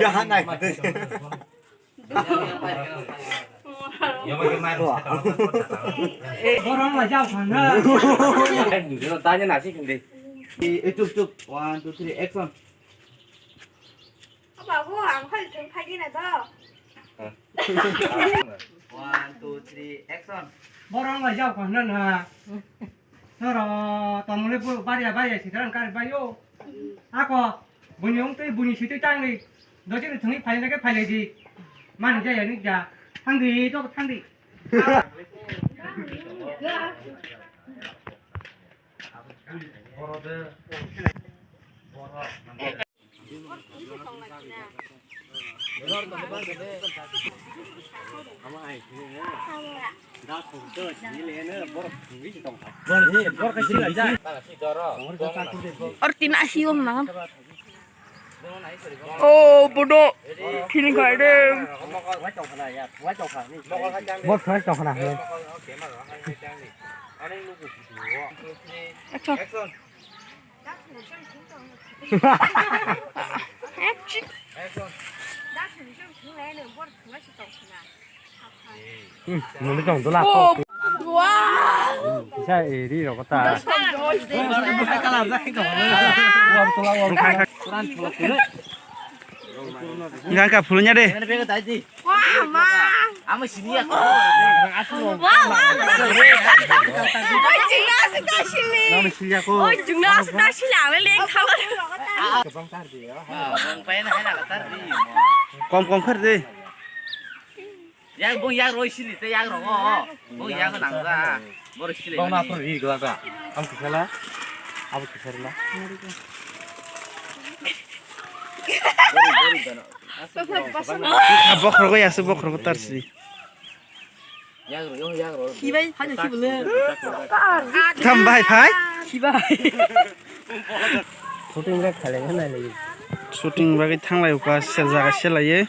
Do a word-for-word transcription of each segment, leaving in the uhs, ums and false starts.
Yahan nai. Borok no jao thangna. Tanya nasi hindi. Eh, eh, chup, chup. One, two, three, action. O babu, ang phai thung phai gina to. One, two, three, action. Borok no jao thangna na. Noro, tomoni bul baria baria sitran kar bayo. Ako, buni ong tei buni sitwi tangli. Dojini thungwi phaina khe phailai di. Mani jaya ni ja. Thangdi, to thangdi. Or tin asi om na. Oh, bodo. Kini kai de. Bot khwlai tong khna he. Action. Hmm, nungni tong dula. Oh, wow. Kisa eri rok ta. Gangka phulunya de. Wah, ma. Ama sini ya. Wah, wah. Oi, jingna sita sini. Oi, jingna sita sini, ale leng khabar. Kom kom khar de. Yak bung yak roi sili te yak rongo. Bung yak nang ja. Boro sili. Bung na pro ri gla ga. Am kisala. Abu kisala. Bokhrogo yasu bokhrogo tarsi. Yak ro, yak ro. Kibai hanya si bule. Tham bai phai. Kibai. Shooting rek khalai nai lai. Shooting bagwi thanglai uka sel jaga selaye.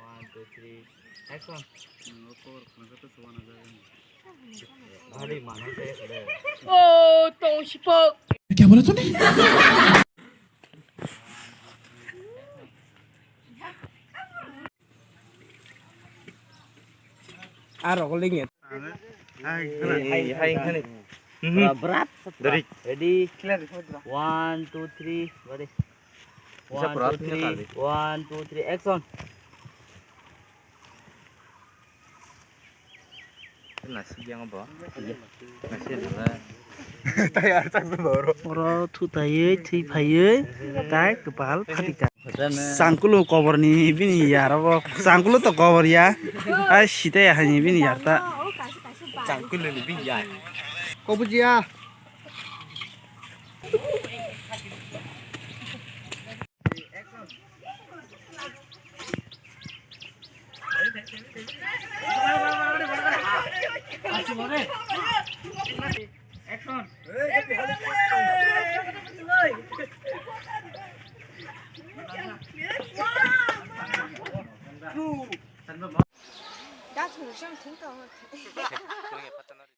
One, two, three, action. Oh, tong sipok. Kya bola tune? Aro ko lingit. Hai, hai, hai, hai. Berat. Dari. Ready? One, two, three, ready. One, two, three. One, two, three, action. Nasi yang apa? Nasi yang apa? Tayar tak baru. Oro thutaiwi thwi phaiwi tai kwpal phatika. Changkulu koborni bini yar abo. Changkulu to kobor ya. Ai sita ya hani bini yar ta. Changkulu ni bini yar. Kobujiya.